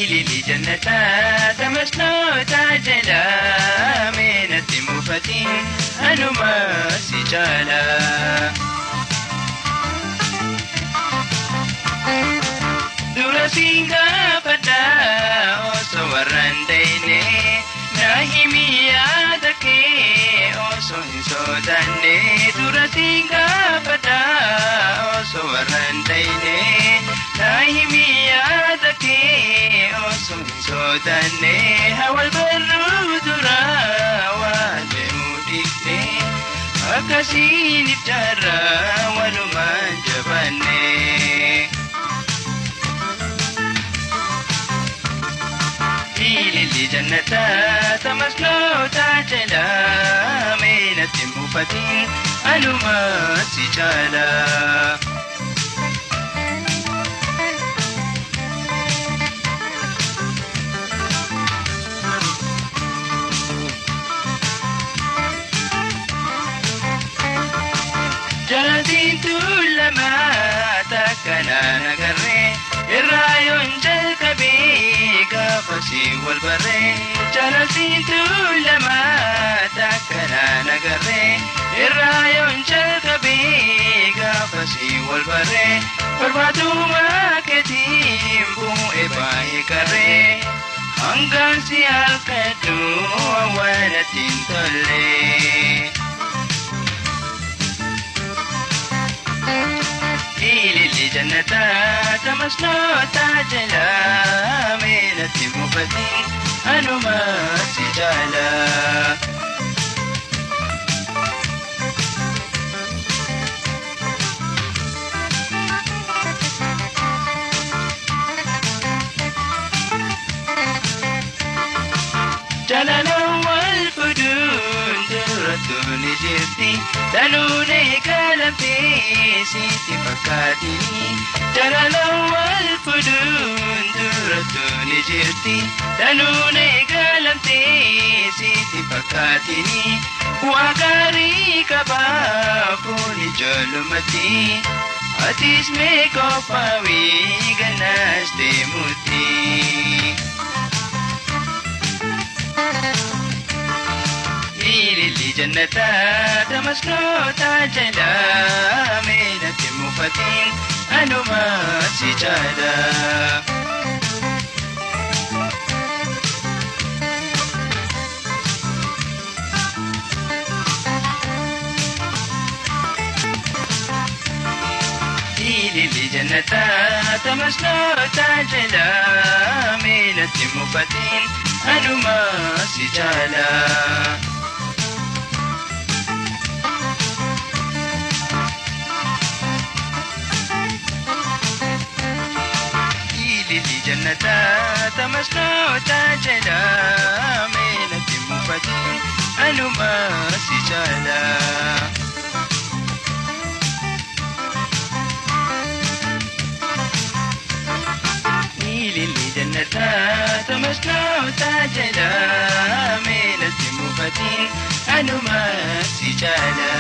Ilili jannataa tamasnoota jalaa meenatti mufatiin anuma si caala. Dura siin gaafadha osoo warra hin dayne naa himi yaada kee osoo hin sodaanne. Dura siin gaafadha osoo warra hin dayne naa himi yaada kee osoo hin sodaanne. Hawal barruu dura waan deemuu dhiifne akkasiin ifjaarraa walumaan jabaanne. Ilili jannataa tamasnoota jalaa meenatti mufatiin anuma si caala. Jalatiin tuulamaa takkanaan agarree irraa yoon jalqabee gaafa si wal barree. Jalatiin tuulamaa takkanaan agarree irraa yoon jalqabee gaafa si wal barree. Barbaaduma keetiin bu'ee baay'ee qarree hangaan si halkadhu awwaalatti hin tolle. Ilili jannataa tamasnoota jalaa meenatti mufatiin anuma si caala. Jalalaan wal fuudhuun durattuu ni jirti danuun eegalamtee sitti fakkaatini. Jalalaan wal fuudhuun durattuu ni jirti danuun eegalamtee sitti fakkaatini. Bu'aa gaarii qaba fuun ijoollumatti atis mee qophaa'ii gannaas deemuutti. Ilili jannataa tamasnoota jalaa meenatti mufatiin anuma si caala. Ilili jannataa tamasnoota jalaa meenatti mufatiin anuma si caala. Ilili jannataa tamasnoota jalaa meenatti mufatiin anuma si caala. Ilili jannataa tamasnoota jalaa meenatti mufatiin anuma si caala.